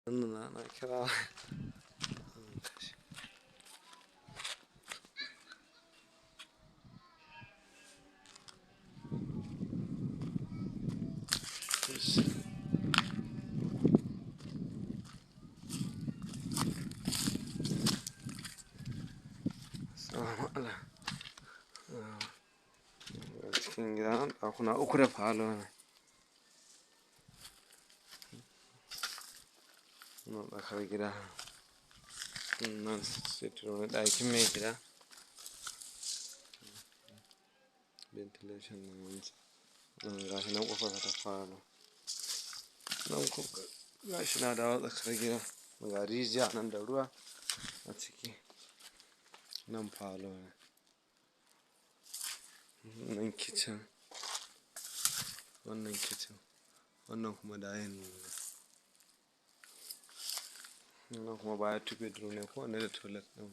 Wannan na kira. Salamu cikin gida ɗakuna uku da falo ne. Nan tsakar gida. Nan sitting room ɗakin mai gida. Ventilation nan wancan. Nan gashi nan ƙofar ta falo. Nan kuma gashi na dawo tsakar gida. Ga rijiya nan da ruwa a ciki. Nan falo ne. Nan kitchen. Wannan kitchen. Wannan kuma dining ne. Wannan kuma baya two bedroom ne, kowanne da toilet ɗin.